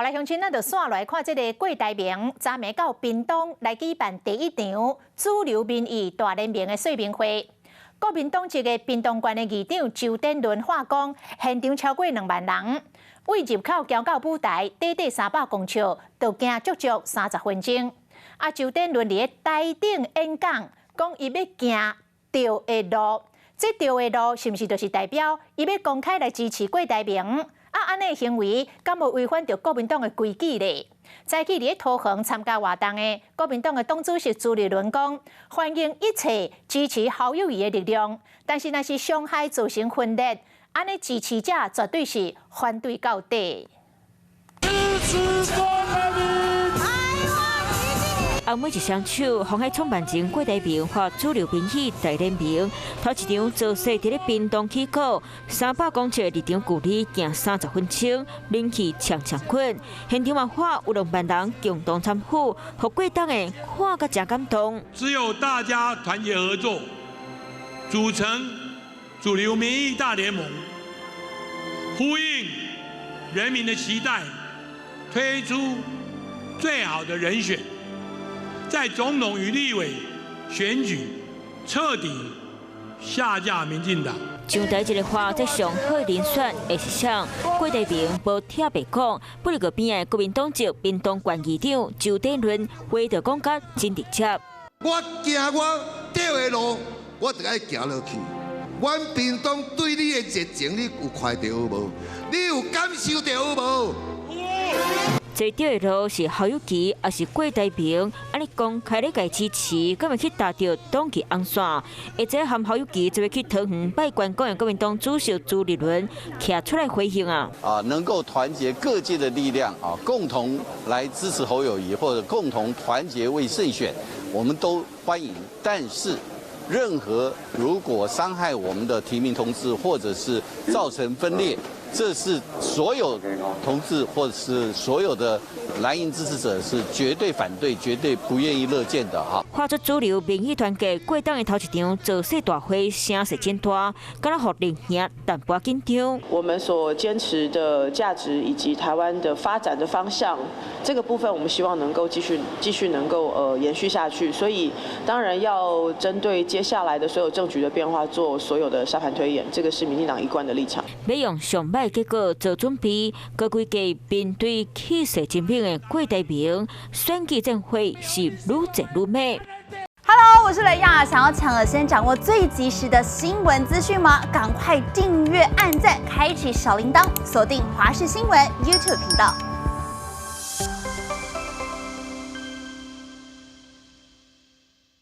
來，鄉親，咱就紲來看這个郭台銘，昨暝到屏東來舉辦第一場主流民意大聯盟的說明會。國民黨籍的屏東縣的議長周典倫話講，現場超過2萬人，對入口行到舞台，短短300公尺，就行足足30分鐘。啊，周典倫佇咧台頂演講，講伊欲行對的路，這對的路是毋是就是代表伊欲公開來支持郭台銘？啊，按呢行為敢無違反著國民黨的規矩咧？早起佇咧桃園參加活動的國民黨的黨主席朱立倫講，歡迎一切支持侯友宜的力量，但是若是傷害造成分裂，按呢支持者絕對是反對到底。支持郭台銘。啊，每一雙手放喺創辦人郭台銘發主流民意大聯盟，頭一場造勢佇咧屏東起鼓，300公尺離場距離行30分鐘，人氣強強滾，現場嘛話有2萬人共同參與，予郭董的看甲誠感動。只有大家團結合作，組成主流民意大聯盟，呼應人民的期待，推出最好的人選。在總統與立委選舉徹底下架民進黨。上台這个話，這上好人選會是誰？郭台銘無拆白講，不過邊的國民黨籍屏東縣議長周典倫話就講甲真直接。我行我對的路，我就愛行落去。阮屏東對你的熱情，你有看著無？你有感受著無？這對的路是侯友宜，抑是郭台銘？按呢公開咧共支持，敢會去踏著黨旗紅線？或者和侯友宜這位去桃園拜關公的國民黨主席朱立倫徛出來回應啊！啊，能夠團結各界的力量啊，共同來支持侯友宜，或者共同團結為勝選，我們都歡迎。但是，任何如果傷害我們的提名同志，或者是造成分裂，這是所有同志或者是所有的藍營支持者是絕對反對、絕對不願意樂見的哈。發出主流民意團結，郭董的頭一場造勢大會聲勢真大，敢若予林兄淡薄緊張。我們所堅持的價值以及台灣的發展的方向，這個部分我們希望能夠繼續能夠延續下去。所以當然要針對接下來的所有政局的變化做所有的沙盤推演，這個是民進黨一貫的立場。欲用上䆀結果做準備，閣規計面對氣勢真猛的郭台銘，選舉戰火是愈戰愈猛。 Hello，我是雷亞，想要搶先掌握最及時的新聞資訊嗎？趕快訂閱、按讚、開啟小鈴鐺，鎖定華視新聞 YouTube 頻道。